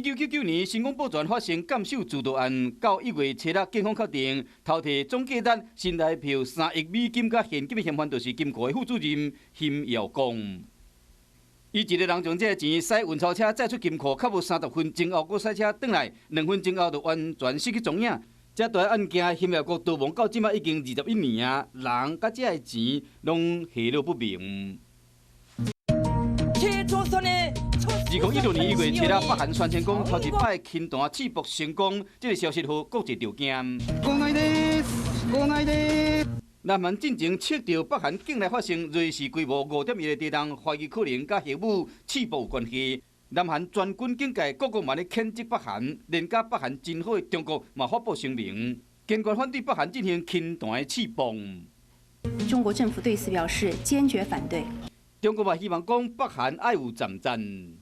1999年，成功寶泉發生鑑守自盜案，到1月7日，警方確定偷提總價值新台票3億美金佮現金的嫌犯，就是金庫的副主任辛耀光。伊一个人將這个錢駛運鈔車載出金庫，較無30分鐘後，閣駛車轉來，2分鐘後就完全失去蹤影。這大案件，辛耀國逃亡到這馬已經21年啊，人佮這个錢攏下落不明。2016年1月7日，北韓宣稱講頭一擺氫彈試爆成功，這個消息予國際著驚。南韓進前測著北韓境內發生芮氏規模5.1的地動，懷疑可能佮核武試爆有關係。南韓全軍警戒，各國嘛咧譴責北韓，連佮北韓真好的中國嘛發布聲明，堅決反對北韓進行氫彈的試爆。中國政府對此表示堅決反對。中國嘛希望講北韓愛有前瞻。